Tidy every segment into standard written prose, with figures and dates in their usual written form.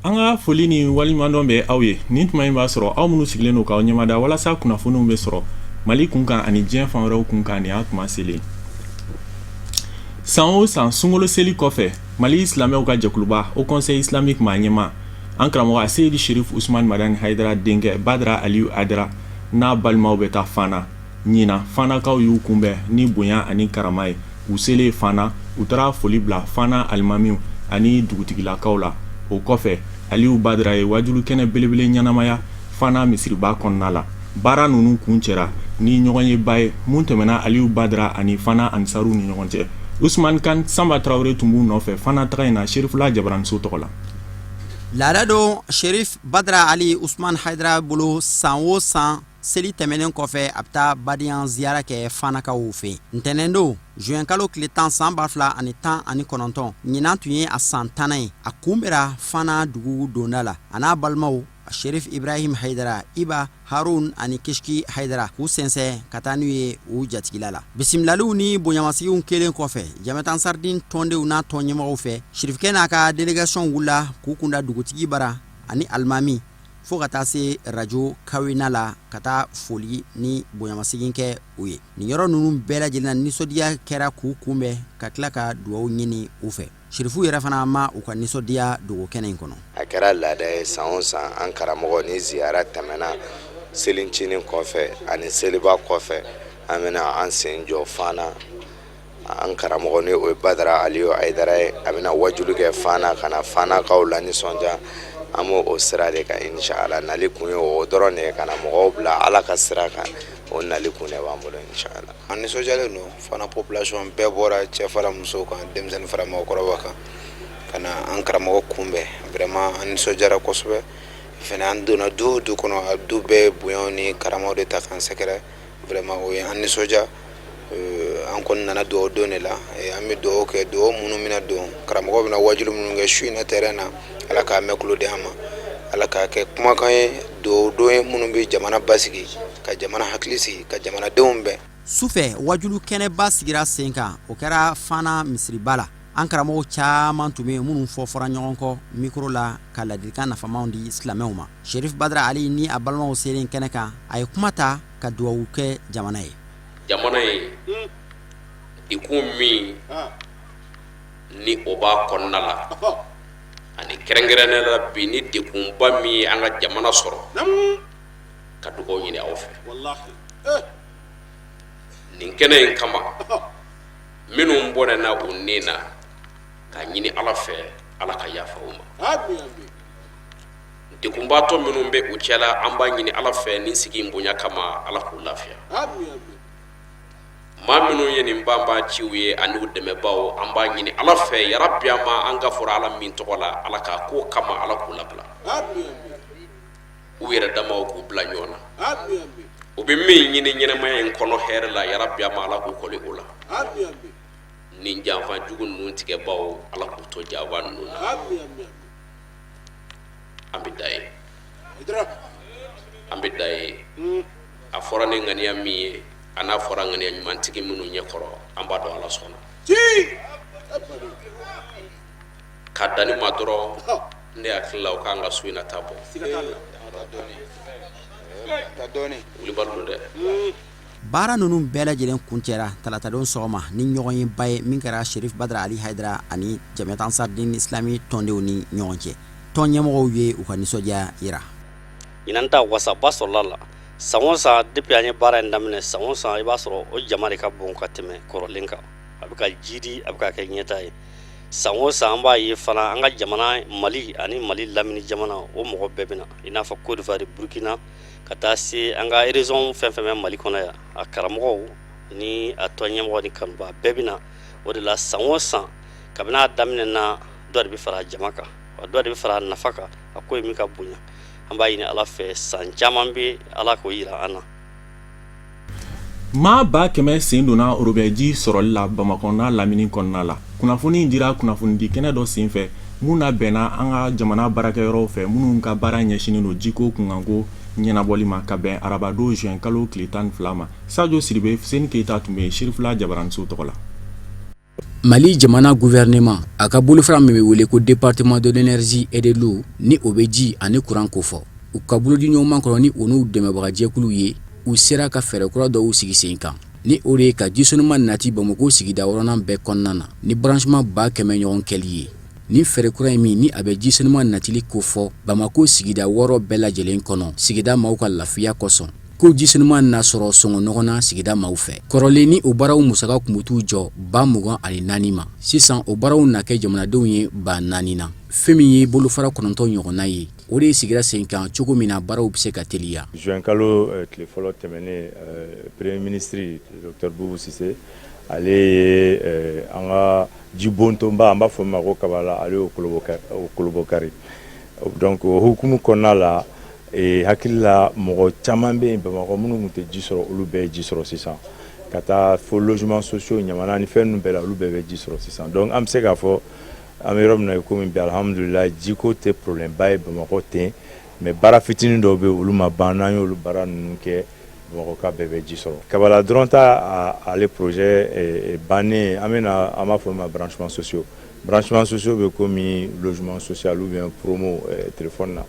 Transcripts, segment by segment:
An ka foli ni waleɲumandɔn bɛ aw ye nin tuma in b'a sɔrɔ aw minnu sigilen don k'aw ɲɛmada walasa kunnafoniw bɛ sɔrɔ Mali kunkan ani diɲɛ fan wɛrɛw kunkan nin y'a tuma selen. San o san sunkalo seli kɔfɛ, Mali silamɛw ka jɛkuluba Haut Conseil Islamique maa ɲɛmaa, an karamɔgɔ Aseyidi Sherif Usumani Madani Hayidara denkɛ Badara Aliyu Hayidara n'a balimaw bɛ taa Fana. Ɲinan, Fanakaw y'u kunbɛn ni bonya ani karama ye. U selen Fana, u taara foli bila Fana alimamiw ani dugutigilakaw la. O kɔfɛ, Aliyu Badara ye wajulu kɛnɛ belebele ɲɛnamaya Fana misiriba kɔnɔna la. Baara ninnu kuncɛra ni ɲɔgɔnyeba ye mun tɛmɛna Aliyu Badara ani Fana ansaruw ni ɲɔgɔn cɛ. Usumani Kan Sanba Tarawele tun b'u nɔfɛ Fana taga in na Serifula jabaraniso tɔgɔ la. Laada don Sherif Badara Ali Usumani Hayidara bolo san o san seli tɛmɛnen kɔfɛ a bɛ taa badenya ziyara kɛ fanakaw fɛ yen. Ntɛnɛndon juin kalo tile 10 san 2019, ɲinan tun ye a san 10nan ye. A kunbɛra Fana dugu donda la a n'a balimaw Sherif Ibrahim Hayidara, Iba Harun ani Kishki Hayidara k'u sɛnsɛn ka taa n'u ye u jatigila la. Bisimilaliw ni bonyamasigiw kɛlen kɔfɛ Jamiyatu Ansardin tɔndenw n'a tɔn ɲɛmɔgɔw fɛ, Sherifkɛ n'a ka délégation wulila k'u kunda dugutigi bara ani alimami fo ka taa se rajo Kawena la ka taa foli ni bonyamasegin kɛ u ye. Nin yɔrɔ ninnu bɛɛ lajɛlen na, nisɔndiya kɛra k'u kunbɛn ka tila ka dugawu ɲini u fɛ. Sirifu yɛrɛ fana ma u ka nisɔndiya dogo kɛnɛ in kɔnɔ. A kɛra laada ye san o san, an karamɔgɔ ni ziyara tɛmɛna selincinin kɔfɛ ani seliba kɔfɛ, an bɛna an sen jɔ Fana. An karamɔgɔ ni o ye Badara Aliyu Hayidara ye, a bɛna wajulu kɛ Fana ka na Fanakaw lanisɔndiya. An b'o o sira de kan inshallah. Nali kun ye o dɔrɔn de ye, ka na mɔgɔw bila Ala ka sira kan. O nali kun de b'an bolo inshallah. An nisɔndiyalen don Fana population bɛɛ bɔra, cɛ fara muso kan, denmisɛnnin fara mɔgɔkɔrɔba kan, ka na an karamɔgɔ kunbɛn. Vraiment an nisɔndiyara kosɛbɛ fana. An donna du o du kɔnɔ, a du bɛɛ bonyaw ni karamaw de ta k'an sɛgɛrɛ. Vraiment o ye an nisɔndiya. An kɔni nana dugawu don de la. An bɛ dugawu kɛ, dugawu minnu bɛna don, karamɔgɔ bɛna wajulu minnu kɛ su in na terrain na, Ala k'a mɛn tulo di an ma, Ala k'a kɛ kumakan ye, dugawu don ye minnu bɛ jamana basigi, ka jamana hakili sigi, ka jamanadenw bɛn. Sufɛ wajulu kɛnɛba sigira sen kan, o kɛra Fana misiriba la. An karamɔgɔw caman tun bɛ yen minnu fɔ fɔra ɲɔgɔn kɔ mikoro la ka ladilikan nafamaw di silamɛw ma. Sherif Badara Ali ni a balimaw selen kɛnɛ kan, a ye kuma ta ka dugawu kɛ jamana ye. Jamana ye degun min ni o b'a kɔnɔna la, ani kɛrɛnkɛrɛnnen la bi ni degunba min ye an ka jamana sɔrɔ, ka dugawu ɲini aw fɛ nin kɛnɛ in kama. Minnu bɔnɛna u ni na, k'a ɲini Ala fɛ, Ala ka yafa u ma. Degunbaatɔ minnu bɛ u cɛla, an b'a ɲini Ala fɛ nin sigi in bonya kama, Ala k'u lafiya. Maa minnu ye nin banbaanciw ye ani u dɛmɛbaaw, an b'a ɲini Ala fɛ yarabi an ma an ka fɔra Ala min tɔgɔ la, Ala k'a ko kama, Ala k'u labila u yɛrɛ damaw k'u bila ɲɔgɔn na. U bɛ min ɲini ɲɛnamaya in kɔnɔ hɛrɛ la, yarabi an ma Ala k'u kɔli o la. Nin janfa jugu ninnu tigɛbaw, Ala k'u to janfa ninnu na. An bɛ da ye, an bɛ da ye. A fɔra ni ŋaniya min ye, a n'a fɔra ŋaniya ɲumantigi minnu ɲɛkɔrɔ, an b'a dɔn Ala sɔnna ka dan nin ma dɔrɔn. Ne hakili la o k'an ka su in na ta bɔ wulibali don dɛ. Baara ninnu bɛɛ lajɛlen kuncɛra talatadon sɔgɔma ni ɲɔgɔnyeba ye min kɛra Sherif Badara Ali Hayidara ani Jamiyatu Ansardin Islami tɔndenw ni ɲɔgɔn cɛ. Tɔn ɲɛmɔgɔw ye u ka nisɔndiya jira. Ɲinan ta wasaba sɔrɔla la. San o san, depuis an ye baara in daminɛ, san o san i b'a sɔrɔ o jama de ka bon ka tɛmɛ kɔrɔlen kan. A bɛ ka jidi, a bɛ ka kɛ ɲɛtaa ye. San o san an b'a ye fana an ka jamana Mali ani Mali lamini jamana, o mɔgɔ bɛɛ bɛ na, i n'a fɔ Côte d'Ivoire, Burkina, ka taa se an ka région fɛn fɛn bɛ Mali kɔnɔ yan, a karamɔgɔw ni a tɔn ɲɛmɔgɔ ni kanuba bɛɛ bɛ na. O de la san o san, kabini a daminɛ na, dɔ de bɛ fara jama kan, dɔ de bɛ fara nafa kan. A ko ye min ka bonya, an b'a ɲini Ala fɛ, san caman bɛ, Ala k'o jira an na. Maa 100 000 sen donna orobɛji sɔrɔli la Bamakɔ n'a lamini kɔnɔna la. Kunnafoni in dira kunnafonidi kɛnɛ dɔ senfɛ mun labɛnna an ka jamana baarakɛyɔrɔw fɛ, minnu ka baara ɲɛsinnen don jiko kunkanko ɲɛnabɔli ma ka bɛn arabadon juin kalo tile 12 ma. Sajo Sidibe, Fuseni Keyita tun bɛ Sirifila jabaraniso tɔgɔ la. Mali jamana gouvernement a ka bolofara min bɛ wele ko département de l'énergie et de l'eau, ni o bɛ ji ani kuran kofɔ, u ka bolodiɲɔgɔnma kɔnɔ ni u n'u dɛmɛbagajɛkuluw ye, u sera ka fɛɛrɛ kura dɔw sigi sen kan, ni o de ye ka ji sanuman nati Bamakɔ sigida wɔɔrɔnan bɛɛ kɔnɔna na ni branchement 100 000 ɲɔgɔn kɛli ye. Nin fɛɛrɛ kura in min ni a bɛ ji sanuman natili kofɔ Bamakɔ sigida wɔɔrɔ bɛɛ lajɛlen kɔnɔ, sigida maaw ka lafiya kosɔn, ko ji sanuman na sɔrɔ sɔngɔ nɔgɔn na sigida maaw fɛ. Kɔrɔlen ni o baaraw musaka tun bɛ t'u jɔ 24 000 ma, sisan o baaraw na kɛ jamanadenw ye 4000 na. Fɛn min ye bolofara 9 ɲɔgɔnna ye, o de sigira sen kan cogo min na baaraw bɛ se ka teliya. Juin kalo tile fɔlɔ tɛmɛnen, premier ministre docteur Boubou Cissé, ale ye an ka jibontonba, an b'a fɔ min ma ko Kabala, ale y'o kolobɔkari. Donc o hukumu kɔnɔna la, hakili la mɔgɔ caman bɛ yen Bamakɔ minnu tun tɛ ji sɔrɔ, olu bɛɛ ye ji sɔrɔ sisan, ka taa fo logement sociaux ɲamana ni fɛn ninnu bɛɛ la, olu bɛɛ bɛ ji sɔrɔ sisan. Donc an bɛ se k'a fɔ an bɛ yɔrɔ min na komi bi, alhamdulilayi, jiko tɛ problème ba ye Bamakɔ ten, mais baara fitinin dɔw bɛ yen, olu ma ban. N'an y'olu baara ninnu kɛ, Bamakɔka bɛɛ bɛ ji sɔrɔ. Kabala dɔrɔn ta, ale projet bannen, an bɛna, an b'a fɔ min ma branchement sociaux. Branchement sociaux bɛ komi logement social ou bien promo téléphone na.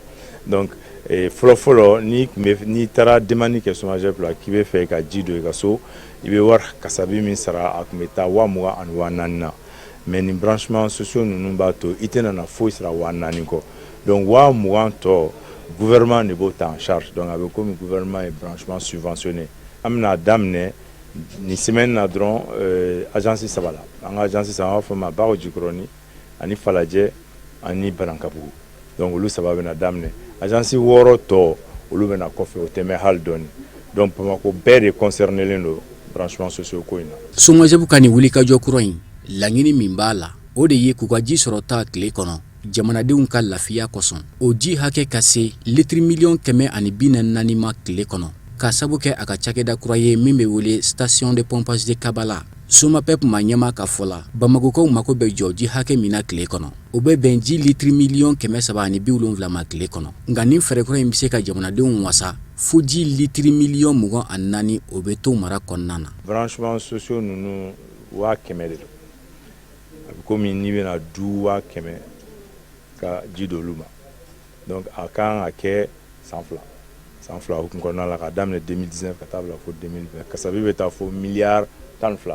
Donc fɔlɔ fɔlɔ, n'i tun bɛ n'i taara demande kɛ SOMAGEP la k'i bɛ fɛ ka ji don i ka so, i bɛ wari kasabi min sara, a tun bɛ taa 20 000 ani 4000 na. Mais nin branchement sociaux ninnu b'a to i tɛna na foyi sara 4000 kɔ. Donc 20 000 tɔ, gouvernement de b'o ta en charge. Donc a bɛ komi gouvernement ye branchement subventionné. An bɛna daminɛ nin semaine na dɔrɔn, agence saba la, an ka agence saba, an b'a fɔ ma Bakɔ Jikɔrɔni ani Falajɛ ani Banankabugu. Donc olu saba bɛna daminɛ, agence wɔɔrɔ tɔ, olu bɛna kɔfɛ, o tɛ mɛn hali dɔɔni. Donc Bamakɔ bɛɛ de concerné len don branchement sociaux ko in na. SOMAGEP ka nin wulikajɔ kura in, laɲini min b'a la, o de ye k'u ka ji sɔrɔta tile kɔnɔ jamanadenw ka lafiya kosɔn, o ji hakɛ ka se litiri 144 miliyɔn ma tile kɔnɔ, ka sabu kɛ a ka cakɛda kura ye min bɛ wele station de pompage de Kabala. SOMAPEP ma ɲɛma ka fɔ la, Bamakokaw mako bɛ jɔ ji hakɛ min na tile kɔnɔ, o bɛ bɛn ji litiri 370 miliyɔn ma tile kɔnɔ. Nka nin fɛɛrɛ kura in bɛ se ka jamanadenw wasa fo ji litiri 24 miliyɔn, o bɛ to mara kɔnɔna na. Branchement sociaux ninnu, 100 000 de don. A bɛ komi n'i bɛna du 100 000 ka ji don olu ma. Donc a kan ka kɛ san 2, san 2 hukumu kɔnɔna la, ka daminɛ 2019 ka taa bila fo 2020. Kasabi bɛ taa fo miliyari 12 la.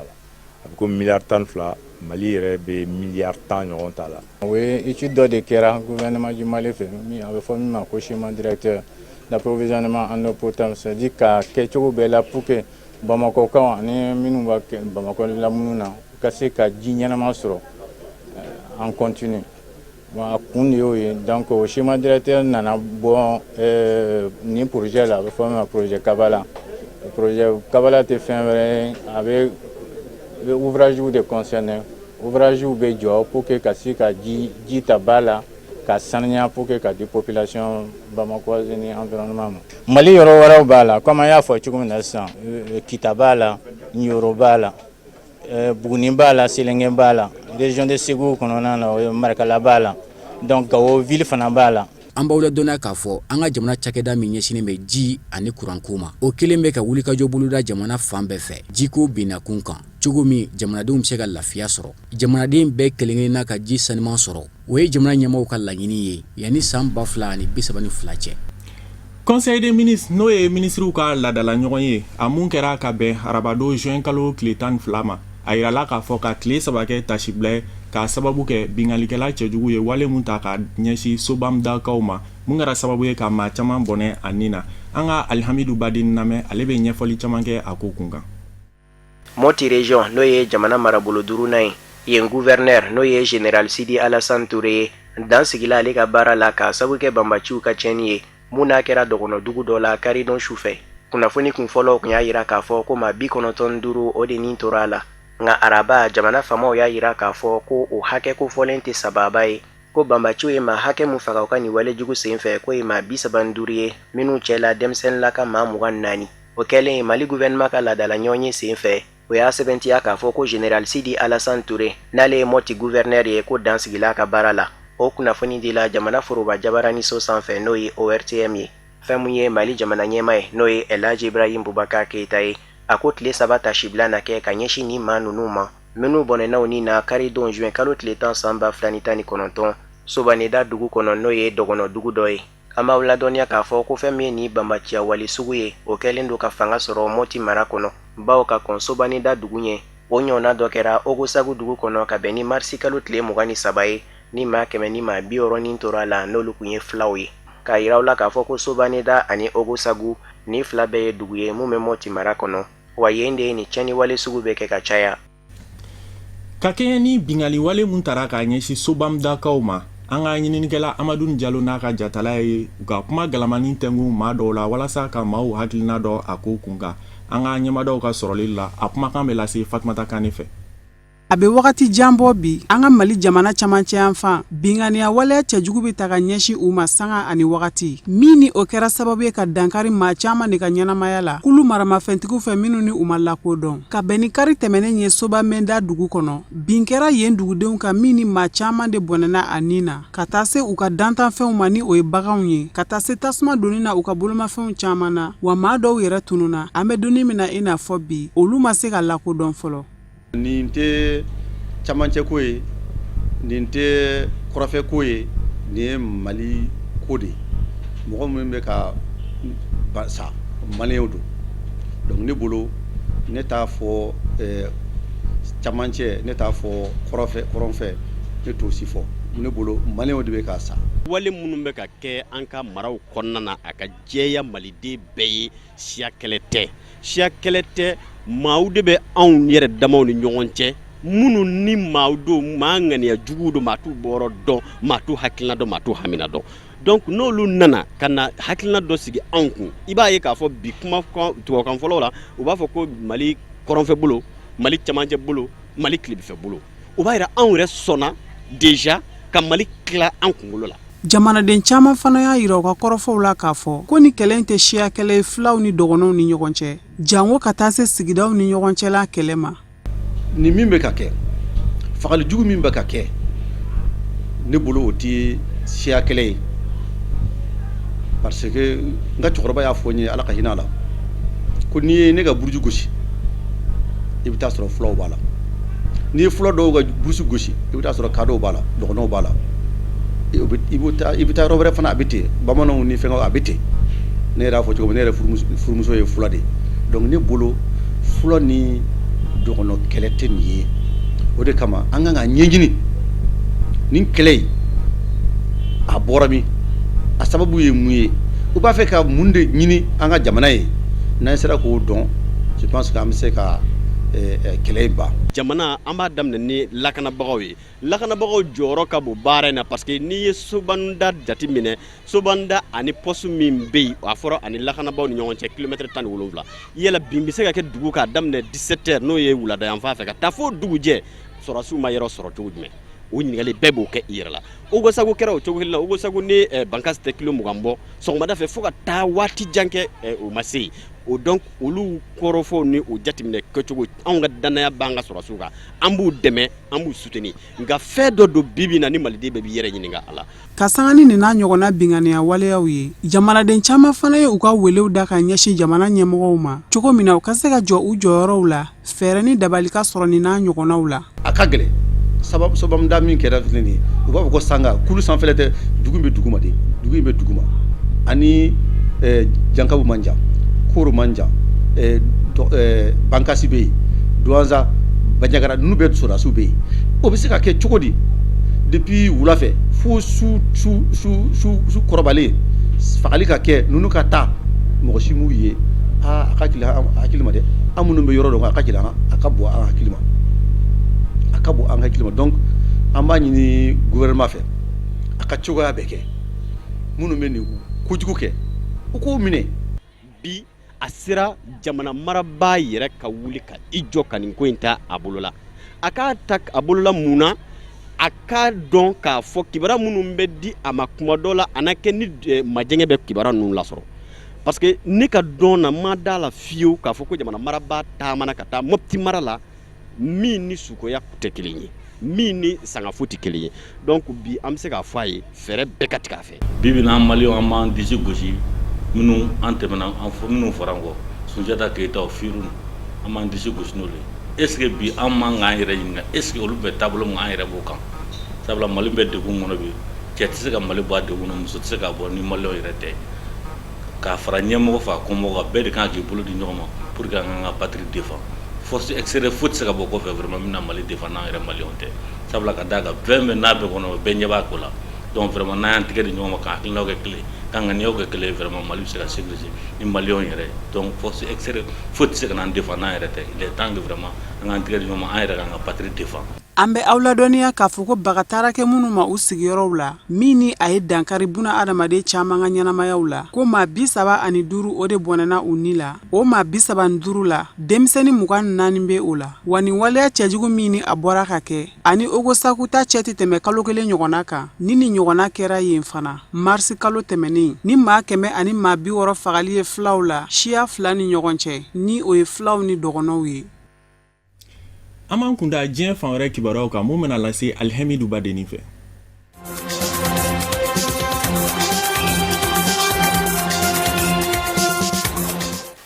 A bɛ komi miliyari 12, Mali yɛrɛ bɛ miliyari 10 ɲɔgɔn ta la. O ye étude dɔ de kɛra gouvernement du Mali fɛ, min a bɛ fɔ min ma ko schéma directeur d'approvisionnement en eau potable, c'est à dire ka kɛcogo bɛɛ la pour que Bamakɔkaw ani minnu b'a Bamakɔ lamini na, u ka se ka ji ɲɛnama sɔrɔ en continu. Bon, a kun de y'o ye. Donc o schéma directeur nana bɔ nin projet la, a bɛ fɔ min ma projet Kabala. Projet Kabala tɛ fɛn wɛrɛ ye, a bɛ ouvrage de concerner. Ouvrage bɛ jɔ pour que ka se ka ji ta ba la ka saniya pour que ka di population bamakoise ni environnement ma. Mali yɔrɔ wɛrɛw b'a la, comme an y'a fɔ cogo min na sisan, Kita b'a la, Ɲoro b'a la, Buguni b'a la, Selenke b'a la, région de Segu kɔnɔna na, Marakala b'a la, donc Gawo ville fana b'a la. An b'aw ladɔnniya k'a fɔ an ka jamana cakɛda min ɲɛsinnen bɛ ji ani kuranko ma, o kelen bɛ ka wulikajɔ boloda jamana fan bɛɛ fɛ jiko binna kun kan, cogo min jamanadenw bɛ se ka lafiya sɔrɔ, jamanaden bɛɛ kelenkelenna ka ji sanuman sɔrɔ. O ye jamana ɲɛmaaw ka laɲini ye yanni san 2032 cɛ. Conseil des ministres, n'o ye minisiriw ka laadala ɲɔgɔn ye, a mun kɛra ka bɛn arabadon juin kalo tile 12 ma, a yirala k'a fɔ ka tile 3 kɛ tasibila ye, k'a sababu kɛ bingalikɛla cɛjugu ye wale mun ta ka ɲɛsin Sobamdakaw ma, mun kɛra sababu ye ka maa caman bɔnɛ a nin na. An ka Alihamidu Baden lamɛn, ale bɛ ɲɛfɔli caman kɛ a ko kun kan. Moti région, n'o ye jamana marabolo duurunan ye, yen gouverneur, n'o ye général Sidi Alassane Touré ye, dan sigila ale ka baara la k'a sabu kɛ banbaciw ka tiɲɛni ye mun n'a kɛra dɔgɔnɔdugu dɔ la karidon su fɛ. Kunnafoni kun fɔlɔ tun y'a yira k'a fɔ ko maa 95, o de nin tora a la. Nka araba, jamana faamaw y'a yira k'a fɔ ko o hakɛ kofɔlen tɛ sababa ye, ko banbaciw ye maa hakɛ mun faga u ka nin walejugu sen fɛ, k'o ye maa 35 ye, minnu cɛla denmisɛnninla ka maa 24. O kɛlen, Mali gouvernement ka laadala ɲɔgɔn ye sen fɛ, o y'a sɛbɛntiya k'a fɔ ko général Sidi Alassane Touré, n'ale ye Moti gouverneur ye, ko dan sigila a ka baara la. O kunnafoni dila jamana foroba jabaraniso sanfɛ, n'o ye ORTM ye. Fɛn mun ye Mali jamana ɲɛmaa ye, n'o ye Elhaji Ibrahim Boubacar Keita ye, a ko tile 3 tasibila na kɛ ka ɲɛsin nin maa ninnu ma, minnu bɔnɛna u ni na karidon juin kalo tile 10 san 2019 Sobaneda dugu kɔnɔ, n'o ye dɔgɔnɔ dugu dɔ ye. An b'aw ladɔnniya k'a fɔ ko fɛn min ye nin banbaanciya wale sugu ye, o kɛlen don ka fanga sɔrɔ Mɔti mara kɔnɔ, bawo ka kɔn Sobaneda dugu ɲɛ, o ɲɔgɔnna dɔ kɛra Ogosagu dugu kɔnɔ ka bɛn ni marisi kalo tile 23 ye, ni maa kɛmɛ ni maa bi ni tora a la, n'olu tun ye filaw ye. K'a yira aw la k'a fɔ ko Sobaneda ani Ogosagu, nin fila bɛɛ ye dugu ye mun bɛ Mɔti mara kɔnɔ, wa yen de ye nin tiɲɛniwale sugu bɛ kɛ ka caya. Ka kɛɲɛ ni binkanni wale mun tara k'a ɲɛsin Sobamdakaw ma, an ka ɲininikɛla Amadu Jalo n'a ka jatala ye u ka kuma galamani tɛnku maa dɔw la walasa ka maaw hakilina dɔn a ko kun kan. An ka ɲɛmadaw ka sɔrɔli la, a kumakan bɛ lase Fatumata Kane fɛ. A bɛ wagati jan bɔ bi, an ka Mali jamana camancɛ yanfan, binkanniya waleya cɛjugu bɛ ta ka ɲɛsin u ma sanga ani wagati min ni o kɛra sababu ye ka dankari maa caman de ka ɲɛnamaya la kulu maramafɛntigiw fɛ minnu ni u ma lakodɔn. Ka bɛn ni kari tɛmɛnen ye Sobamenda dugu kɔnɔ, bin kɛra yen dugudenw kan min ni maa caman de bɔnɛna a ni na, ka taa se u ka dantanfɛnw ma ni o ye baganw ye, ka taa se tasuma donni na u ka bolomafɛnw caman na, wa maa dɔw yɛrɛ tununna. An bɛ don min na i n'a fɔ bi, olu ma se ka lakodɔn fɔlɔ. Nin tɛ camancɛ ko ye, nin tɛ kɔrɔnfɛ ko ye, nin ye Mali ko de ye. Mɔgɔ minnu bɛ ka sa, maliyɛnw don. Donc ne bolo, ne t'a fɔ camancɛ, ne t'a fɔ kɔrɔnfɛ, ne t'o si fɔ. Ne bolo, maliyɛnw de bɛ ka sa. Wale minnu bɛ ka kɛ an ka maraw kɔnɔna na, a ka jɛya maliden bɛɛ ye, siya kɛlɛ tɛ. Siya kɛlɛ tɛ, maaw de bɛ anw yɛrɛ damaw ni ɲɔgɔn cɛ minnu ni maaw don, maa ŋaniya jugu don, maa t'u bɔyɔrɔ dɔn, maa t'u hakilina dɔn, maa t'u hamina dɔn. Donc n'olu nana ka na hakilina dɔ sigi anw kun, i b'a ye k'a fɔ bi kuma tubabukan fɔlɔ la, u b'a fɔ ko Mali kɔrɔnfɛ bolo, Mali camancɛ bolo, Mali tilebinfɛ bolo. O b'a yira anw yɛrɛ sɔnna déjà ka Mali tila an kunkolo la. Jamanaden caman fana y'a yira u ka kɔrɔfɔw la k'a fɔ ko ni kɛlɛ in tɛ siya kɛlɛ ye filaw ni dɔgɔnɔw ni ɲɔgɔn cɛ, janko ka taa se sigidaw ni ɲɔgɔn cɛla kɛlɛ ma. Nin min bɛ ka kɛ, fagali jugu min bɛ ka kɛ, ne bolo o tɛ siya kɛlɛ ye, parce que n ka cɛkɔrɔba y'a fɔ n ye, Ala ka hinɛ a la, ko n'i ye ne ka buruju gosi, i bɛ taa sɔrɔ fulaw b'a la. N'i ye fula dɔw ka burusi gosi, i bɛ taa sɔrɔ kadɔw b'a la, dɔgɔnɔw b'a la. I bɛ taa yɔrɔ wɛrɛ fana, a bɛ ten, bamananw ni fɛngɛw, a bɛ ten. Ne yɛrɛ y'a fɔ cogo min, ne yɛrɛ furumuso ye fula de ye. Donc ne bolo, fula ni dɔgɔnɔ kɛlɛ tɛ nin ye. O de kama an kan ka ɲɛɲini nin kɛlɛ in a bɔra min, a sababu ye mun ye, u b'a fɛ ka mun de ɲini an ka jamana ye. N'an sera k'o dɔn, je pense que an bɛ se ka kɛlɛ in ban. Jamana, an b'a daminɛ ni lakanabagaw ye. Lakanabagaw jɔyɔrɔ ka bon baara in na, parce que n'i ye Sobanda jate minɛ, Sobanda ani poste min bɛ yen, a fɔra ani lakanabagaw ni ɲɔgɔn cɛ kilomètre 17. Yala bin bɛ se ka kɛ dugu k'a daminɛ 17 heures, n'o ye wulada yanfan fɛ, ka taa fo dugujɛ, sɔrɔdasiw ma yɔrɔ sɔrɔ cogo jumɛn? O ɲininkali bɛɛ b'o kɛ i yɛrɛ la. Ogosagu kɛra o cogo kelen na. Ogosagu ni Bankasi tɛ kilo 20 bɔ, sɔgɔmada fɛ fo ka taa waati jan kɛ, o ma se yen. O donc olu kɔrɔfɔw ni o jateminɛ kɛcogo, anw ka danaya b'an ka sɔrɔdasiw kan, an b'u dɛmɛ, an b'u soutenir. Nka fɛn dɔ don bi bi na ni maliden bɛɛ b'i yɛrɛ ɲininka a la. Ka sanga ni nin n'a ɲɔgɔnna binkanniya waleyaw ye, jamanaden caman fana ye u ka welew da ka ɲɛsin jamana ɲɛmɔgɔw ma cogo min na u ka se ka jɔ u jɔyɔrɔw la, fɛɛrɛ ni dabali ka sɔrɔ nin n'a ɲɔgɔnnaw la. A ka gɛlɛn, Sobamda min kɛra filɛ nin ye, u b'a fɔ ko sanga kulu sanfɛla tɛ, dugu in bɛ duguma de, dugu in bɛ duguma ani Jankabu man jan, Koro man jan, Bankasi bɛ yen, Duwanza, Banjagara, ninnu bɛɛ sɔrɔdasiw bɛ yen. O bɛ se ka kɛ cogo di, depuis wula fɛ fo su su su su su kɔrɔbalen, fagali ka kɛ, ninnu ka taa, mɔgɔ si m'u ye? Aa, a ka gɛlɛn an hakili ma dɛ. An minnu bɛ yɔrɔ dɔn, a ka gɛlɛn, a ka bon an hakili ma, a ka bon an hakili ma. Donc an b'a ɲini gouvernement fɛ, a ka cogoya bɛɛ kɛ, minnu bɛ nin kojugu kɛ, u k'o minɛ. Bi a sera jamana marabaa yɛrɛ ka wuli ka i jɔ ka nin ko in ta a bolo la. A k'a ta a bolola mun na? A k'a dɔn k'a fɔ kibaruya minnu bɛ di a ma kuma dɔ la, a na kɛ ni majɛngɛ bɛ kibaruya ninnu lasɔrɔ, parce que ne ka dɔn na, ma d'a la fiyewu k'a fɔ ko jamana marabaa taamana ka taa Mopti mara la, min ni sukoya tɛ kelen ye, min ni sangafo tɛ kelen ye. Donc bi an bɛ se k'a fɔ a ye, fɛɛrɛ bɛɛ ka tigɛ a fɛ. Bi bi na, an maliyɛnw, an b'an disi gosi. Minnu an tɛmɛna an fɔ minnu fɔra an kɔ, Sunjata Keyita, Firu, an b'an disi gosi n'olu ye. Est ce que bi an man k'an yɛrɛ ɲininka, est ce que olu bɛ taabolo min kan, an yɛrɛ b'o kan? Sabula Mali bɛ degun kɔnɔ bi, cɛ tɛ se ka Mali bɔ a degun na, muso tɛ se k'a bɔ ni maliyɛnw yɛrɛ tɛ. K'a fara ɲɛmɔgɔ fara kɔmɔgɔ kan, bɛɛ de kan k'i bolo di ɲɔgɔn ma pour que an k'an ka patrie défend. Force extérieure foyi tɛ se ka bɔ kɔfɛ vraiment min na Mali défend n'an yɛrɛ maliyɛnw tɛ. Sabula ka d'a kan, fɛn fɛn n'a bɛɛ kɔnɔ, bɛɛ ɲɛ b'a ko la. Donc vraiment n'an y'an tigɛ di ɲɔgɔn ma, k'an hakilinaw kɛ kelen, k'an ŋaniyaw kɛ kelen, vraiment Mali bɛ se ka sécuriser ni maliyɛnw yɛrɛ. Donc force extérieure foyi tɛ se ka n'an défend n'an yɛrɛ tɛ. Il est temps que vraiment an k'an tigɛ di ɲɔgɔn ma, an yɛrɛ k'an ka patrie défend. An bɛ aw ladɔnniya k'a fɔ ko baga taara kɛ minnu ma u sigiyɔrɔw la, min ni a ye dankari buna adamaden caman ka ɲɛnamayaw la, ko maa 35 o de bɔnɛna u ni la. O maa 35 la, denmisɛnnin 24 bɛ o la. Wa nin waleya cɛjugu min ni a bɔra ka kɛ ani Ogosagu ta cɛ tɛ tɛmɛ kalo kelen ɲɔgɔnna kan, ni nin ɲɔgɔnna kɛra yen fana marisi kalo tɛmɛnen, ni maa 100 ani maa 60 fagali ye filaw la, siya fila ni ɲɔgɔn cɛ, ni o ye filaw ni dɔgɔnɔw ye. An b'an kunda diɲɛ fan wɛrɛ kibaruyaw kan, mun bɛna lase Alihamidu Badenni fɛ.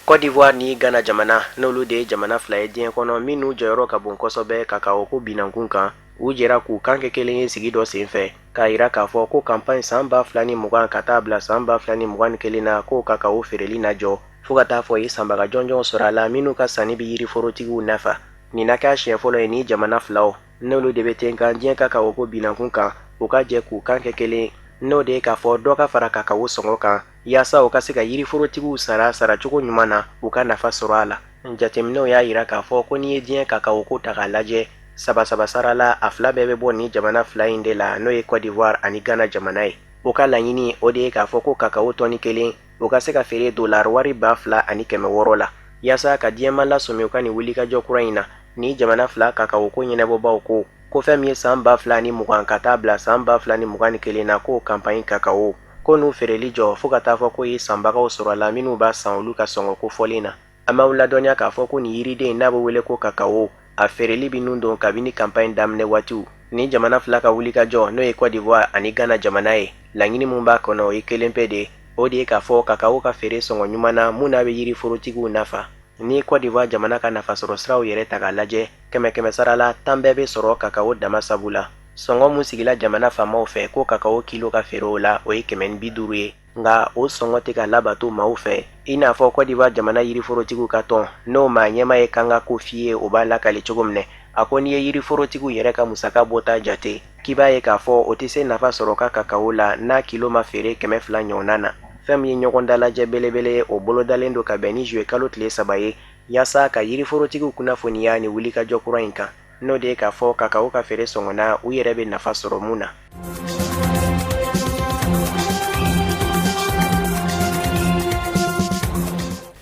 Côte d'Ivoire ni Ghana jamana, n'olu de ye jamana fila ye diɲɛ kɔnɔ minnu jɔyɔrɔ ka bon kosɛbɛ kakao ko binankun kan, u jɛra k'u kan kɛ kelen ye sigi dɔ senfɛ k'a yira k'a fɔ ko kanpaɲi san 2020 ka taa bila san 2021 na, ko kakao feereli na jɔ fo ka taa fɔ ye sanbaga jɔnjɔn sɔrɔ a la minnu ka sanni bɛ yiriforotigiw nafa. Nin na kɛ a siɲɛ fɔlɔ ye ni jamana filaw, n'olu de bɛ ten kan diɲɛ kakao ko binankun kan, u ka jɛ k'u kan kɛ kelen, n'o de ye k'a fɔ dɔ ka fara kakao sɔngɔ kan yaasa u ka se ka yiriforotigiw sara saracogo ɲuman na, u ka nafa sɔrɔ a la. Jateminɛw y'a yira k'a fɔ ko n'i ye diɲɛ kakao ko ta k'a lajɛ, saba saba sara la, a fila bɛɛ bɛ bɔ nin jamana fila in de la, n'o ye Côte d'Ivoire ani Ghana jamana ye. U ka laɲini o de ye k'a fɔ ko kakao tɔni kelen o ka se ka feere dolari wari 2600 la, yaasa ka diɲɛmaa lasɔmi u ka nin wulikajɔ kura in na. Ni jamana fila kakao ko ɲɛnabɔbaw ko ko fɛn min ye san 2020 ka taa bila san 2021 na, k'o kanpaɲi kakao ko n'u feereli jɔ fo ka taa fɔ k'o ye sanbagaw sɔrɔ a la minnu b'a san olu ka sɔngɔ kofɔlen na. An b'aw ladɔnniya k'a fɔ ko nin yiriden n'a bɛ wele ko kakao, a feereli bɛ nun don kabini kanpaɲi daminɛ waatiw. Ni jamana fila ka wulikajɔ, n'o ye Côte d'Ivoire ani Ghana jamana ye, laɲini min b'a kɔnɔ o ye kelen pe de ye, o de ye k'a fɔ kakao ka feere sɔngɔ ɲuman na mun n'a bɛ yiriforotigiw nafa. Ni Côte d'Ivoire jamana ka nafasɔrɔ siraw yɛrɛ ta k'a lajɛ, kɛmɛ kɛmɛ sara la, 10 bɛɛ bɛ sɔrɔ kakao dama sabu la. Sɔngɔ mun sigila jamana faamaw fɛ ko kakao kilo ka feere o la, o ye 150 ye. Nka o sɔngɔ tɛ ka labato maaw fɛ, i n'a fɔ Côte d'Ivoire jamana yiriforotigiw ka tɔn, n'o maa ɲɛmaa ye Kanga Kofi ye, o b'a lakali cogo min na. A ko n'i ye yiriforotigiw yɛrɛ ka musaka bɔta jate, k'i b'a ye k'a fɔ o tɛ se nafa sɔrɔ ka kakao la n'a kilo ma feere 200 ɲɔgɔnna na. Fɛn min ye ɲɔgɔn dalajɛ belebele ye, o bolodalen don ka bɛn ni juillet kalo tile 3 ye, yaasa ka yiriforotigiw kunnafoniya ni wulikajɔ kura in kan, n'o de ye k'a fɔ kakao ka feere sɔngɔ na, u yɛrɛ bɛ nafa sɔrɔ mun na.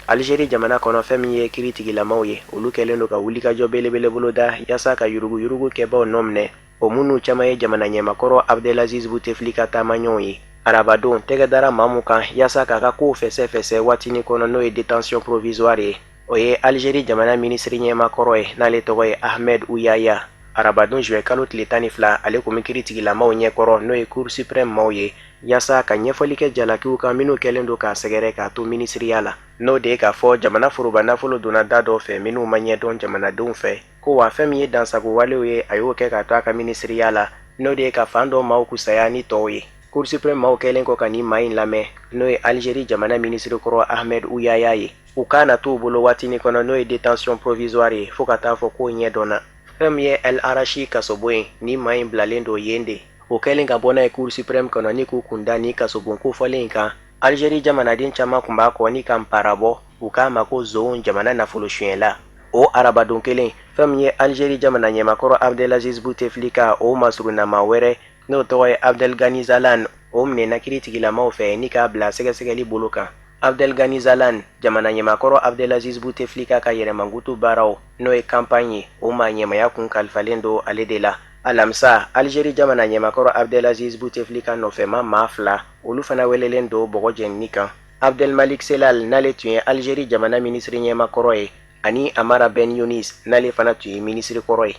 Algérie jamana kɔnɔ, fɛn min ye kiritigilamaw ye, olu kɛlen don ka wulikajɔ belebele boloda yaasa ka yuruguyurugu kɛbaw nɔ minɛ, o minnu caman ye jamana ɲɛmakɔrɔ Abdelaziz Bouteflika taamaɲɔgɔnw ye. Arabadon, tɛgɛ dara maa mun kan yaasa k'a ka kow fɛsɛfɛsɛ waatinin kɔnɔ, n'o ye détention provisoire ye, o ye Algérie jamana minisiri ɲɛmakɔrɔ ye, n'ale tɔgɔ ye Ahmed Ouyahia. Arabadon juillet kalo tile 12, ale tun bɛ kiritigilamaw ɲɛkɔrɔ, n'o ye Cour suprême maaw ye, yaasa ka ɲɛfɔli kɛ jalakiw kan minnu kɛlen don k'a sɛgɛrɛ k'a to minisiriya la, n'o de ye k'a fɔ jamana foroba nafolo donna da dɔ fɛ minnu ma ɲɛdɔn jamanadenw fɛ, ko wa fɛn min ye dansago walew ye, a y'o kɛ k'a to a ka minisiriya la, n'o de ye ka fan dɔ maaw kusaya ni tɔw ye. Cour suprême maaw kɛlen kɔ ka nin maa in lamɛn, n'o ye Algérie jamana minisiri kɔrɔ Ahmed Ouyahia ye, u k'a na t'u bolo waatinin kɔnɔ, n'o ye détention provisoire ye, fo ka taa fɔ k'o ɲɛ dɔnna. Fɛn min ye El Arachi kasobon ye, nin maa in bilalen don yen de. O kɛlen ka bɔ n'a ye Cour suprême kɔnɔ ni k'u kun da nin kasobon kofɔlen in kan, Algérie jamanaden caman tun b'a kɔ ni ka npara bɔ, u k'a ma ko zon jamana nafolo sonyɛla. O arabadon kelen, fɛn min ye Algérie jamana ɲɛmakɔrɔ Abdelaziz Bouteflika, o masurunnama wɛrɛ, n'o tɔgɔ ye Abdelghani Zalane, o minɛna kiritigilamaw fɛ ni k'a bila sɛgɛsɛgɛli bolo kan. Abdelghani Zalane, jamana ɲɛmakɔrɔ Abdelaziz Bouteflika ka yɛrɛmankutu baaraw, n'o ye campagne ye, o maa ɲɛmaya kun kalifalen don ale de la. Alamisa, Algérie jamana ɲɛmakɔrɔ Abdelaziz Bouteflika nɔfɛma maa fila, olu fana welelen don bɔgɔ jenini kan. Abdelmalik Sellal, n'ale tun ye Algérie jamana minisiri ɲɛmakɔrɔ ye, ani Amara Ben Younis, n'ale fana tun ye minisiri kɔrɔ ye.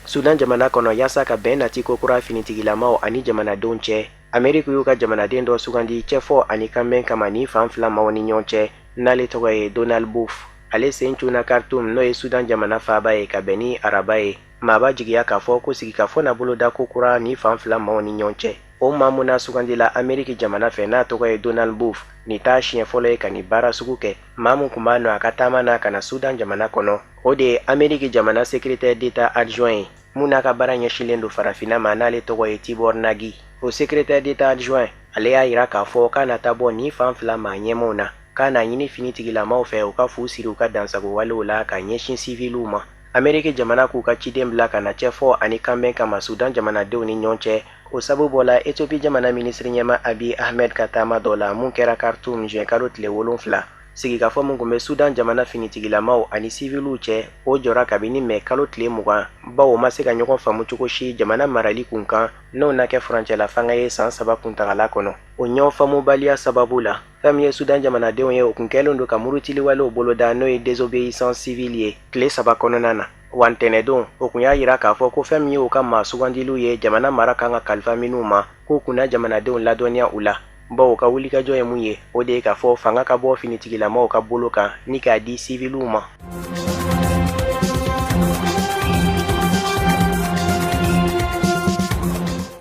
Sudan jamana kɔnɔ yaasa ka bɛn nati kokura finitigilamaw ani jamanadenw cɛ, Ameriki y'u ka jamanaden dɔ sugandi cɛfɔ ani kanbɛn kama ni fan fila maaw ni ɲɔgɔn cɛ, n'ale tɔgɔ ye Donald Booth. Ale sen cunna Khartoum, n'o ye Sudan jamana faaba ye, ka bɛn ni araba ye. Maa b'a jigiya k'a fɔ ko sigikafɔ na boloda kokura ni fan fila maaw ni ɲɔgɔn cɛ. O maa mun na sugandila Ameriki jamana fɛ, n'a tɔgɔ ye Donald Booth, nin t'a siɲɛ fɔlɔ ye ka nin baara sugu kɛ. Maa mun kun b'a nɔ a ka taama na ka na Sudan jamana kɔnɔ, o de ye Ameriki jamana secrétaire d'État adjoint ye mun n'a ka baara ɲɛsinlen don farafinna ma, n'ale tɔgɔ ye Tibor Nagy. O secrétaire d'État adjoint, ale y'a yira k'a fɔ k'a na taa bɔ nin fan fila maa ɲɛmaw na, k'a n'a ɲini finitigilamaw fɛ u ka fu siri u ka dansago walew la ka ɲɛsin siviliw ma. Ameriki jamana k'u ka ciden bila ka na cɛfɔ ani kanbɛn kama Sudan jamanadenw ni ɲɔgɔn cɛ. O sabu bɔla Ethiopie jamana minisiri ɲɛma Abiy Ahmed ka taama dɔ la mun kɛra Khartoum juin kalo tile 7. Sigikafɔ min tun bɛ Sudan jamana finitigilamaw ani siviliw cɛ, o jɔra kabini mɛ kalo tile 20, bawo ma se ka ɲɔgɔn faamu cogo si jamana marali kun kan, n'o na kɛ furancɛla fanga ye san 3 kuntagala kɔnɔ. O ɲɔgɔn faamubaliya sababu la, fɛn min ye Sudan jamanadenw ye, o kun kɛlen don ka murutiliwalew boloda, n'o ye désobéissance civile ye, tile 3 kɔnɔna na. Wa ntɛnɛdon, o kun y'a yira k'a fɔ ko fɛn min ye u ka maa sugandiliw ye jamana mara kan ka kalifa minnu ma, k'u kun na jamanadenw ladɔnniya u la, bawo u ka wulikajɔ ye mun ye, o de ye k'a fɔ fanga ka bɔ finitigilamaw ka bolo kan ni k'a di siviliw ma.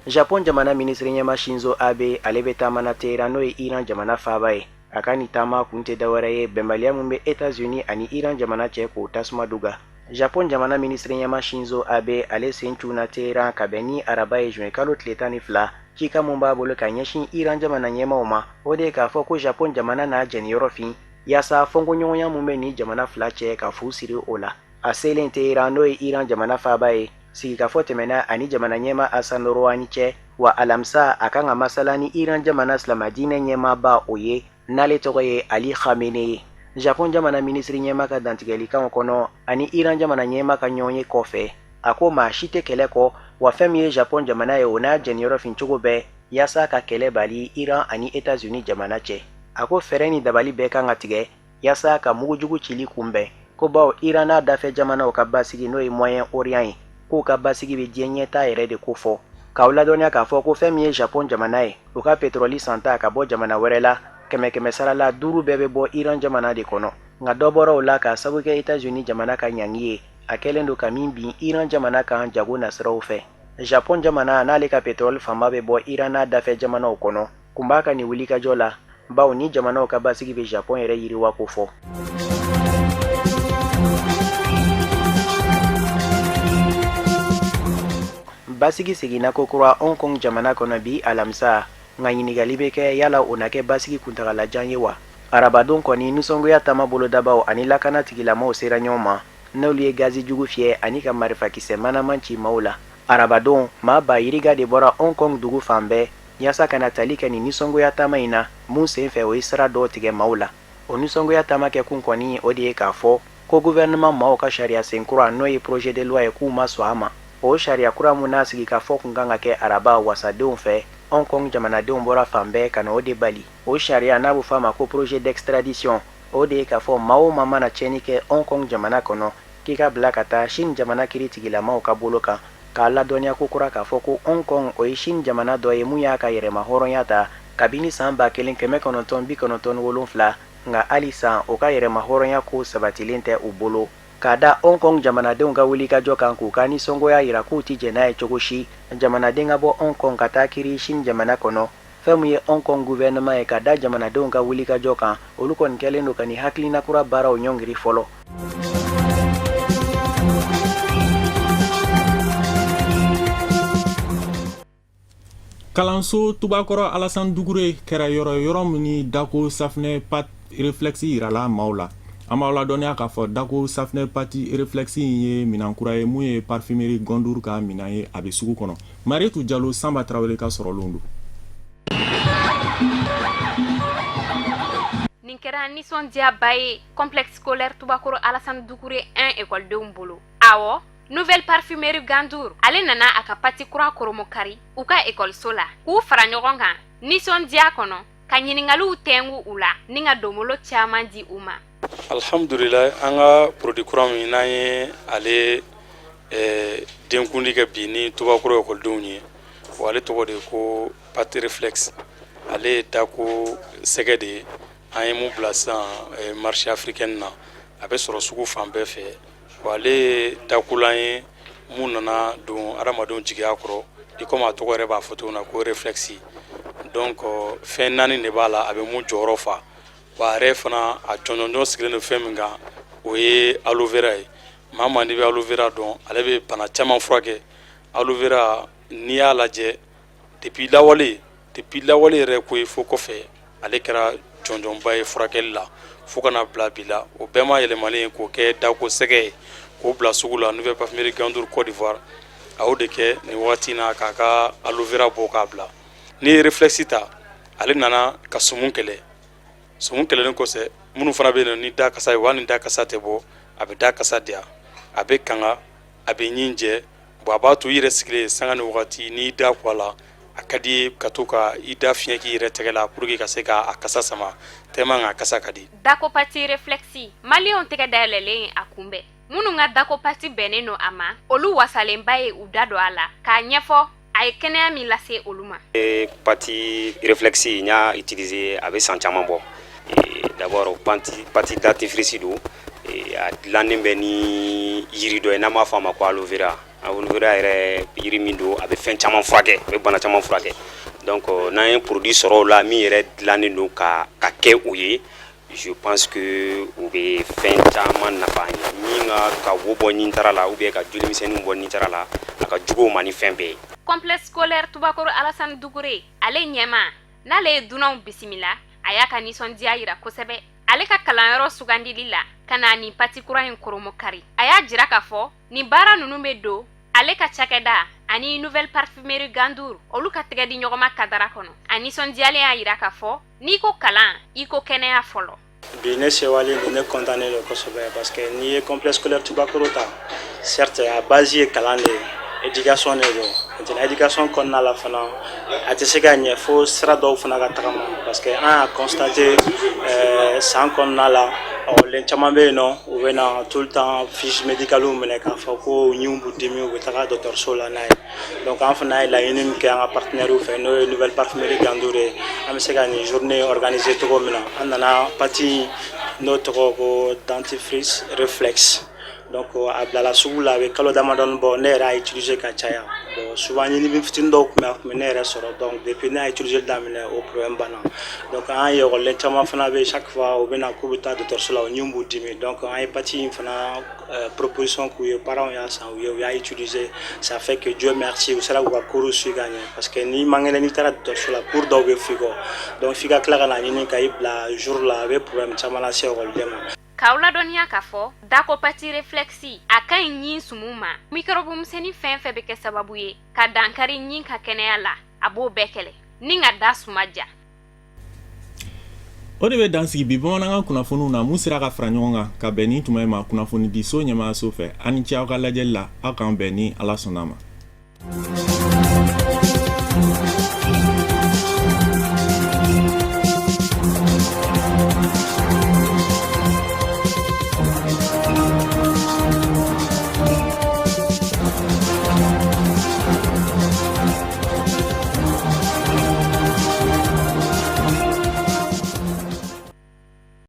Japon jamana minisiri ɲɛma Shinzo Abe, ale bɛ taama na Teheran, n'o ye Iran jamana faaba ye. A ka nin taama kun tɛ dɔwɛrɛ ye bɛnbaliya min bɛ Etats-Unis ani Iran jamana cɛ, k'o tasuma duga. Japon jamana minisiri ɲɛma Shinzo Abe, ale sen cunna Teheran ka bɛn ni araba ye juin kalo tile 12. Cikan mun b'a bolo ka ɲɛsin Iran jamana ɲɛmaw ma, o de ye k'a fɔ ko Japon jamana n'a jɛniyɔrɔ fin yaasa fɔnkɔɲɔgɔnya mun bɛ nin jamana fila cɛ ka fu siri o la. A selen Teheran, n'o ye Iran jamana faaba ye, sigikafɔ tɛmɛna ani jamana ɲɛma Hassan Rouhani cɛ. Wa alamisa, a kan ka masala ni Iran jamana silamɛdiinɛ ɲɛmaaba o ye, n'ale tɔgɔ ye Ali Khamenei ye. Japon jamana minisiri ɲɛma ka dantigɛlikanw kɔnɔ ani Iran jamana ɲɛma ka ɲɔgɔn ye kɔfɛ, a ko maa si tɛ kɛlɛ kɔ, wa fɛn min ye Japon jamana ye, o n'a jɛniyɔrɔ fin cogo bɛɛ yaasa ka kɛlɛ bali Iran ani Etats-Unis jamana cɛ. A ko fɛɛrɛ ni dabali bɛɛ kan ka tigɛ yaasa ka mugujugu cili kunbɛn, ko bawo Iran n'a dafɛ jamanaw ka basigi, n'o ye Moyen Orient ye, k'u ka basigi bɛ diɲɛ ɲɛtaa yɛrɛ de kofɔ. K'aw ladɔnniya k'a fɔ ko fɛn min ye Japon jamana ye, u ka petrɔli santa ka bɔ jamana wɛrɛ la, kɛmɛ kɛmɛ sara la 5 bɛɛ bɛ bɔ Iran jamana de kɔnɔ. Nka dɔ bɔra o la k'a sabu kɛ Etats-Unis jamana ka ɲangi ye, a kɛlen don ka min bin Iran jamana kan jago nasiraw fɛ. Japon jamana, n'ale ka petrɔli fanba bɛ bɔ Iran n'a dafɛ jamanaw kɔnɔ, kun b'a ka nin wulikajɔ la, bawo ni jamanaw ka basigi bɛ Japon yɛrɛ yiriwa ko fɔ. Basigi seginna kokura Hong Kong jamana kɔnɔ bi alamisa, nka ɲininkali bɛ kɛ yala o na kɛ basigi kuntagalajan ye wa? Arabadon kɔni, nisɔngoya taama bolodabaw ani lakana tigilamaw sera ɲɔgɔn ma, n'olu ye gazi jugu fiyɛ ani ka marifakisɛ manaman ci maaw la. Arabadon, maa ba yirika de bɔra Hong Kong dugu fan bɛɛ yaasa ka na tali kɛ nin nisɔngoya taama in na, mun senfɛ o ye sira dɔw tigɛ maaw la. O nisɔngoya taama kɛ kun kɔni, o de ye k'a fɔ ko gouvernement maaw ka sariya sen kura, n'o ye projet de loi ye, k'u ma sɔn a ma. O sariya kura mun n'a sigikafɔ kun kan ka kɛ araba wasadenw fɛ, Hong Kong jamanadenw bɔra fan bɛɛ ka na o de bali. O sariya n'a bɛ fɔ a ma ko projet d'extradition, o de ye k'a fɔ maa o maa mana tiɲɛni kɛ Hong Kong jamana kɔnɔ, k'i ka bila ka taa Chine jamana kiri tigilamaw ka bolo kan. K'a ladɔnniya ko kura k'a fɔ ko Hong Kong, o ye Chine jamana dɔ ye mun y'a ka yɛrɛma hɔrɔnya ta kabini san 1997, nka hali san o ka yɛrɛma hɔrɔnya ko sabatilen tɛ u bolo. K'a da Hong Kong jamanadenw ka wulikajɔ kan k'u ka nisɔngoya yira k'u tɛ jɛn n'a ye cogo si jamanaden ka bɔ Hong Kong ka taa kiri Chine jamana kɔnɔ. Fɛn min ye Hong Kong gouvernement ye, ka da jamanadenw ka wulikajɔ kan, olu kɔni kɛlen don ka nin hakilina kura baaraw ɲɔngiri fɔlɔ. Kalanso Tubakɔrɔ Alasan Dukure kɛra yɔrɔ yɔrɔ min ni dako safinɛ pâte réflexe yirala maaw la. An b'aw ladɔnniya k'a fɔ dako safinɛ pâte réflexe in ye minan kura ye mun ye parfumerie Gondour ka minan ye, a bɛ sugu kɔnɔ. Marietu Jalo, Sanba Tarawele ka sɔrɔlenw don. Nin kɛra nisɔndiyaba ye complexe scolaire Tubakɔrɔ Alasan Dukure 1 ekɔlidenw bolo. Awɔ, Nouvelle Parfumerie Gandour ale nana a ka pati kura koromokari u ka ekɔliso la, k'u fara ɲɔgɔn kan nisɔndiya kɔnɔ, ka ɲininkaliw tɛngu u la ni ka donbolo caman di u ma. Alhamdulila, an ka produit kura min n'an ye ale Denkundi kɛ bi ni Tubakɔrɔ ekɔlidenw ye. Wa ale tɔgɔ de ye ko pâte réflexe. Ale ye dako sɛgɛ de ye. An ye mun bila sisan marché africain na, a bɛ sɔrɔ sugu fan bɛɛ fɛ. Wa ale ye dakolan ye mun nana don adamadenw jigiya kɔrɔ, i komi a tɔgɔ yɛrɛ b'a fɔ cogo min na ko réflexe. Donc fɛn naani de b'a la a bɛ mun jɔyɔrɔ fa. Wa a yɛrɛ fana, a jɔnjɔnjɔn sigilen don fɛn min kan, o ye aloe vera ye. Maa maa n'i bɛ aloe vera dɔn, ale bɛ bana caman furakɛ. Aloe vera, n'i y'a lajɛ depuis lawale yɛrɛ ko ye, fo kɔfɛ ale kɛra jɔnjɔnba ye furakɛli la fo kana bila bi la. O bɛɛ ma yɛlɛmalen k'o kɛ dako sɛgɛ ye k'o bila sugu la. Nouvelle Parfumerie Gandour Côte d'Ivoire a y'o de kɛ nin waati in na k'a ka aloe vera bɔ k'a bila. N'i ye réflexe ta, ale nana ka sumu kɛlɛ. Sumu kɛlɛlen kɔfɛ, minnu fana bɛ yen ni da kasa ye, wa ni da kasa tɛ bɔ, a bɛ da kasa diya, a bɛ kanga, a bɛ ɲin jɛ. Bon, a b'a to i yɛrɛ sigilen sanga ni wagati, n'i da ko a la, a ka di ye ka to ka i da fiɲɛ k'i yɛrɛ tɛgɛ la pour que ka se k'a kasa sama, tellement a kasa ka di. Dako pâte réflexe, maliyɛnw tɛgɛ dayɛlɛlen a kunbɛn. Minnu ka dako pâte bɛnnen don a ma, olu wasalenba ye u da don a la k'a ɲɛfɔ a ye kɛnɛya min lase olu ma. Pâte réflexe, n y'a utiliser, a bɛ san caman bɔ. D'abord, pâte dentifrice don, a dilannen bɛ ni yiri dɔ ye n'an b'a fɔ a ma ko aloe vera. Aloe vera yɛrɛ, yiri min don, a bɛ fɛn caman furakɛ, a bɛ bana caman furakɛ. Donc n'an ye produit sɔrɔ o la min yɛrɛ dilannen don ka kɛ o ye, je pense que u bɛ fɛn caman nafa an ye. Min ka wo bɔ ɲintara la ou bien ka jolimisɛnninw bɔ ɲintara la, a ka jugu o ma ni fɛn bɛɛ ye. Complexe scolaire Tubakɔrɔ Alassane Dukure, ale ɲɛma n'ale ye dunanw bisimila, a y'a ka nisɔndiya yira kosɛbɛ ale ka kalanyɔrɔ sugandili la ka na nin pâte kura in koromo kari. A y'a jira k'a fɔ nin baara ninnu bɛ don ale ka cakɛda ani Nouvelle Parfumerie Gandour, olu ka tɛgɛ di ɲɔgɔnma kadara kɔnɔ. A nisɔndiyalen y'a jira k'a fɔ n'i ko kalan, i ko kɛnɛya fɔlɔ. Bi ne sewalen don, ne content don kosɛbɛ, parce que n'i ye complexe scolaire Tubakɔrɔ ta, certes a base ye kalan de ye, éducation de don. Maintenant, éducation kɔnɔna la fana, a tɛ se ka ɲɛ fo sira dɔw fana ka tagama, parce que an y'a constaté san kɔnɔna la, ekɔliden caman bɛ yen nɔ, u bɛ na tout le temps fiche médicale minɛ k'a fɔ ko ɲinw b'u dimi, u bɛ taga dɔgɔtɔrɔso la n'a ye. Donc an fana ye laɲini min kɛ an ka partenaires fɛ, n'o ye Nouvelle Parfumerie Gandour ye, an bɛ se ka nin journée organiser cogo min na, an nana pâte n'o tɔgɔ ko dentifrice réflexe. Donc a bilala sugu la, a bɛ kalo damadɔni bɔ. Ne yɛrɛ y'a utiliser ka caya. Bon, souvent ɲinini fitinin dɔw tun bɛ, a tun bɛ ne yɛrɛ sɔrɔ. Donc depuis ne y'a utiliser daminɛ, o problème banna. Donc an ye ekɔliden caman fana bɛ, chaque fois u bɛ na k'u bɛ taa dɔgɔtɔrɔso la, u ɲin b'u dimi. Donc an ye pâte in fana proposition k'u ye, parents y'a san u ye, u y'a utiliser. Ça fait que Dieu merci, u sera k'u ka cours suivre ka ɲɛ, parce que n'i man kɛnɛ, n'i taara dɔgɔtɔrɔso la, cours dɔw bɛ f'i kɔ. Donc f'i ka tila ka na ɲini ka i bila jour la, a bɛ problème caman lase ekɔliden ma. K'aw ladɔnniya k'a fɔ dako pâte réflexe, a ka ɲi ɲin sumu ma. Microbe misɛnnin fɛn fɛn bɛ kɛ sababu ye ka dankari ɲin ka kɛnɛya la, a b'o bɛɛ kɛlɛ ni ka da suma ja. O de bɛ dan sigi bi bamanankan kunnafoniw na mun sera ka fara ɲɔgɔn kan ka bɛn ni tuma in ma kunnafonidiso ɲɛmaayaso fɛ. Ani ce aw ka lajɛli la. Aw k'an bɛn ni Ala sɔnna ma.